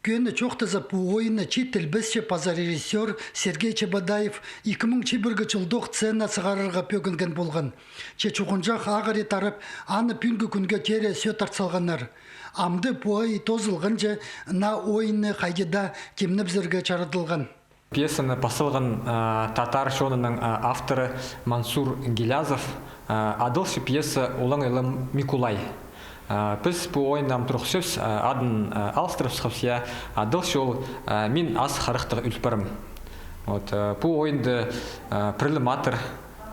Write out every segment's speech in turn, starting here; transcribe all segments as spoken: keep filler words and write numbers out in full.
Кӧні чоохтаза, пу ойынны чиит тілбесчі паза режиссёр Сергей Чебодаев ікі муң чибіргі чылдох сцена сығарарға пӧгінген полған. Че чуғынҷах ағырии тарап, аны пӱӱнгі кӱнге теере сӧӧ тарт салғаннар. Амды пу ай тоозылғанҷа, наа ойынны хайди даа тимнебізерге чарадылған. Пьесаны пас салған, а, татар чонының, а, авторы Мансур Гилязов, а, адалча пьеса «Улаң илем Микулай». А, піс пу ойынны ам турғысчабыс, а, адын, а, алыстырыбысхабыс, піс, я, адалча ол, а, «Мин ас харахтығ ӱлпарым». Вот, а, пу ойынды, а, пір ле матыр,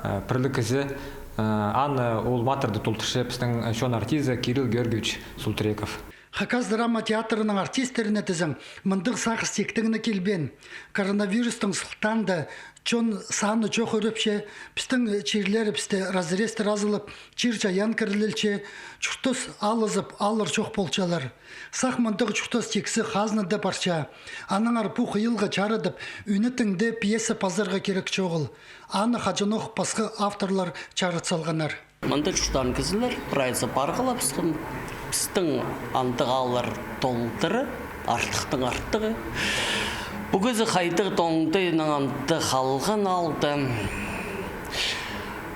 а, пір ле кізі, а, аны ол матырды толдырча пістің чон артизі Кирилл Георгиевич Султреков. Хакас драма театрының артистеріне тізең, мындағ сағыс тиктең не килбеен. Коронавирустың сылтаанда чон саны чох ӱрепче, пістің чирлерібісте разрезтер азылып, чир-чайаан кірілілче, чуртас алызып, ааллар чох полчалар. Сах мындағ чуртас тиксі хазнада парча. Аннаңар пу хыйалға чарадып, ӱнеттең дее пьеса пазарға кирек чоғыл. Аны хаҷанох пасха авторлар чарыт салғаннар. Мында чуртаан кізілер прайзы парғалабысхан. Пістің андағ ааллар толдыра, артыхтың артығы. Пу кізі хайдағ-да оңдайнаң анда халған аалда.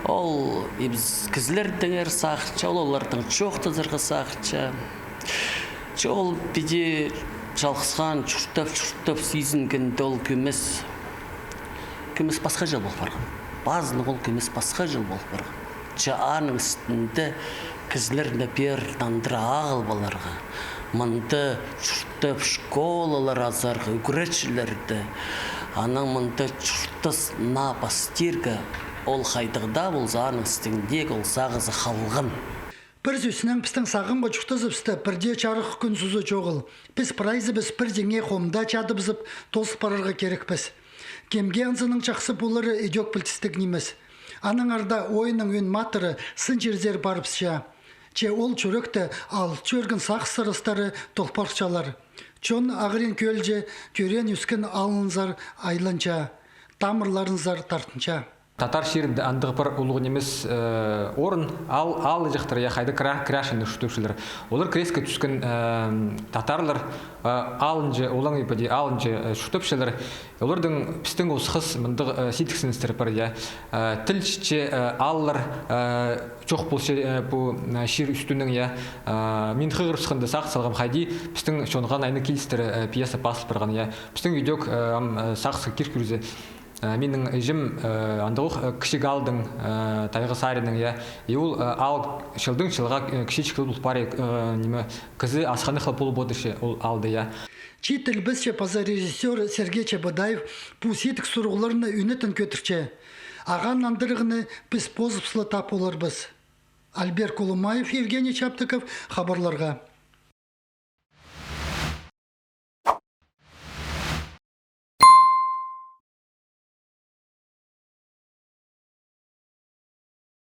Ол ибіс кізілердеңер сағынча, ол олардаң чоохтазарға сағынча. Че ол піди чалғысхан, чуртап, чуртап, сизінгенде ол кӧмес, кӧмес пасхаҷа пол парған. Пазынығ ол кӧмес пасхаҷа пол парған. Че аның істінде кізілерні пеер нандыра ағыл поларға. Мында чуртап школалар азарға, ӱгретчілерді. Анаң мында чуртас наа пастирға, ол хайдағ даа полза, аның істіндегі ол сағызы халған. Пір сӧснең, пістің сағамғы чуртазыбыста пір дее чарых кӱн сузы чоғыл. Піс прайзыбыс пір деңе хомда чадыбызып, тоозыл парарға кирекпіс. Кемге анзының чахсы полары идӧк пілдістіг нимес. Аннаңар даа ойынның ӧӧн матыры сын чирзер парыбысча. Че ол чӱректі ал чӧрген сағыс сарыстары толпарчалар. Чон ағырин кӧлҷе, тӧреен-ӧскен аалынзар айланча, тамырларынзар тартынча. Татар чирінде андағ пір улуғ нимес, э, орын, аал, аалҷахтар, я, хайда кра-, кряшеннер чуртапчалар. Олар креске тӱскен, э, татарлар, э, аалынҷа, олаң ибде аалынҷа, э, чуртапчалар. Оларның пістің осхас мындағ, э, сидіксіністер пар, я. Э, тіл чітче, э, ааллар, э, чох полча, э, пу, э, чир ӱстӱнең, я. Э, мин хығырыбысханда сағыс салғам, хайди пістің чонға найны килістіре, э, пьеса пазыл парған, я. Пістің идӧк, э, ам, э, сағысха кир кӧрзе. Э, минің іҷем, э, андағ ох, э, кічіг аалдаң, э, тайға саринаң, я. И ол, э, аал чылдаң чылға, э, кічіҷек пол пари, э, ниме, кізі асханах ла полып одырча ол аалда, я. Чиит тілбесчі паза режиссёр Сергей Чебодаев пу сидік сурығларны ӱнетін кӧдірче. Ағаа нандырығны піс позыбыс ла тап поларбыс. Альберт Кулумаев, Евгений Чаптыков, хабарларға.